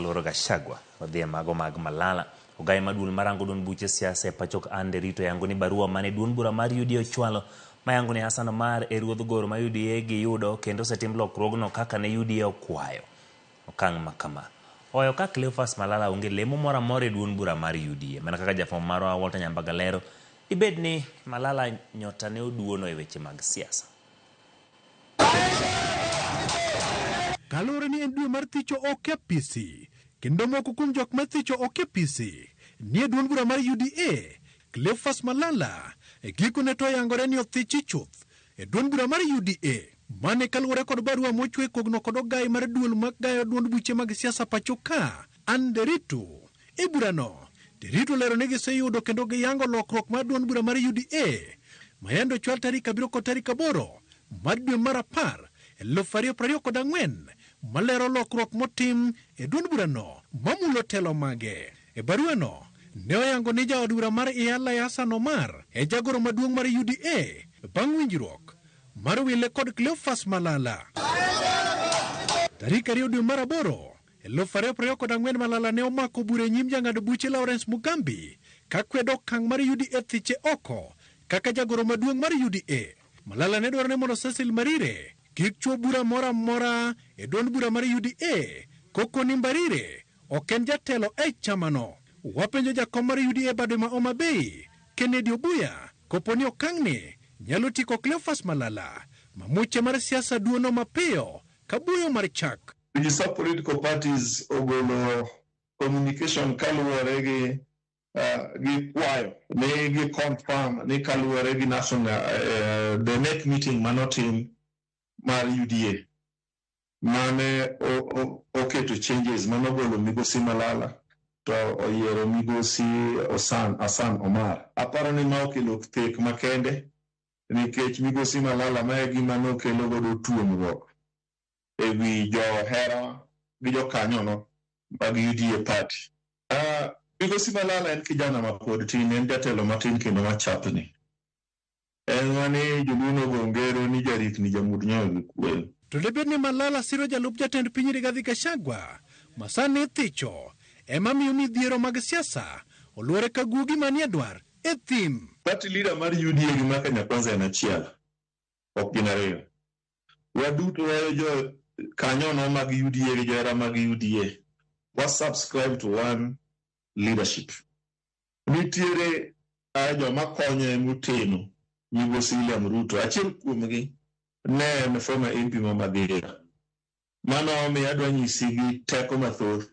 moluoro Gachagua, wadhi e mago mag Malala. Ogaye ma duol marango duond buche siasa e pacho ka Anne Nderitu oyango ni barua mane duond bura mar UDA ochwalo mayango ni Hassan Omar e ruodh goro ma UDA giyudo kendo osetim lokruogno kaka ne UDA okwayo. Okang' ma kama oyo ka Cleophas Malala onge lemo moro amora e duond bura mar UDA. Mana kaka jafwambo marwa Walter Nyambaga lero, dibed ni Malala nyota ne oduono e weche mag siasa. Kaluwore ni en dwe mar thicho ok e apisi kendo moko kuom jok ma thicho ok e apisi nie duond bura mar UDA, Cleophas Malala e gikone to oyangore ni othichi chuth e duond bura mar UDA. Mane kaluwore kod barua mochwe kogno kod ogai mar duol magayo duond buche mag siasa pacho ka, Anne Nderitu. E burano, Nderitu olero ni giseyudo kendo giyango lokruok mar duond bura mar UDA ma yande ochwal tarik 7 kod tarik 8 mar dwe mar 10 2024 malero lokruok motim e duond burano mamulo telo mage. E baruano, ne oyango ni jaod bura mar Iala Hassan Omar e jagoro maduong' mar UDA bang' winjruok mar wile kod Cleophas Malala. Tarik 2 dwe mar 8 2024 Malala ne omako bura e nyim jang'ad buche Lawrence Mugambi ka kwedo okang' mar UDA thiche oko kaka jagoro maduong' mar UDA. Malala ne dwaro ni mondo Cecil Mbarire kik chwo bura moro amora e duond bura mar UDA koko ni Mbarire ok en jatelo e chamano. Wapenjo jakom mar UDA bade ma Homa Bay, Kennedy Obuya, kopo ni okang'ni nyalo tieko Cleophas Malala ma muche mar siasa duono mapiyo ka buoyo mar chak. Register political parties ogolo communication kaluwore gi gi kwayo ni gi confirm ni kaluwore gi national the next meeting manotim mar UDA mane oketo changes manogolo migosi Malala to oyiero migosi Osan Hassan Omar. Aparo ni ma okelo thek makende nikech migosi Malala ma e gima nokelo godo tuomruok e wi johera gi jokanyono mag UDA party. Migosi Malala en kijana mapod tin, en jatelo matin kendo machapni. En mani joluo nogo ngero ni jarikni jamud nyoyo gi kweyo. To debed ni Malala siro jalup jatend piny Rigathi Gachagua ma sani ithicho ema miyo midhiero mag siasa oluore ka guogi manie dwar e thim. Party leader mar UDA gi mar Kenya Kwanza en achiel, ok gin ariyo. Waduto wayo jo kanyono mag UDA gi johera mag UDA. Wa subscribe to one leadership. Nitiere joma konye moteno migosi William Ruto. Achiel kuomgi ne en former MP ma Mathira. Mano omiyo adwa nyisi gi teko mathoth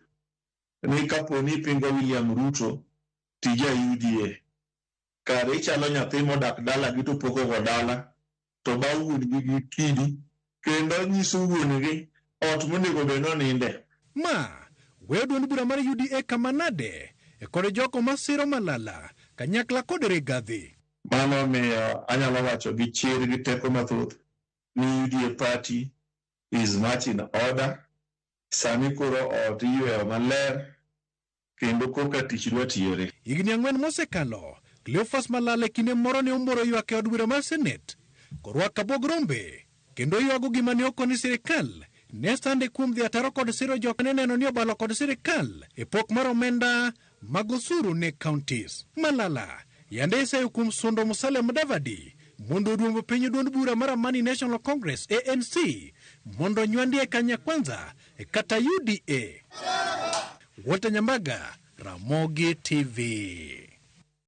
ni kapo ni ipingo William Ruto tija UDA kare ichalo nyathi modak dalagi to pok ogo dala to ba wuon-gi gi kidi kendo nyiso wuon-gi ot monego bed noninde. Ma weyo duond bura mar UDA kama nade e kod jogo masiro Malala kanyakla kod Rigathi. Mano omiyo anyalo wacho gi chir gi teko mathoth ni UDA party is much in order. Sani koro ot iyweyo maler kendo koka tich dwa tiyore. Higni 4 mosekalo, Cleophas Malala e kinde moro ne omoro ywak e od bura mar Senate korwako abwog rombe kendo ywago gima ne okoni sirikal ne sande kuom dhi ataro kod siro jok ne neno ni obalo kod sirikal e pok mar omenda mag osuru ne counties. Malala yande iseyo kuom sundo Musalia Mudavadi mondo oduomb piny duond bura mar Amani National Congress ANC mondo onywandie Kenya Kwanza kata UDA. Walter Nyambaga, Ramogi TV.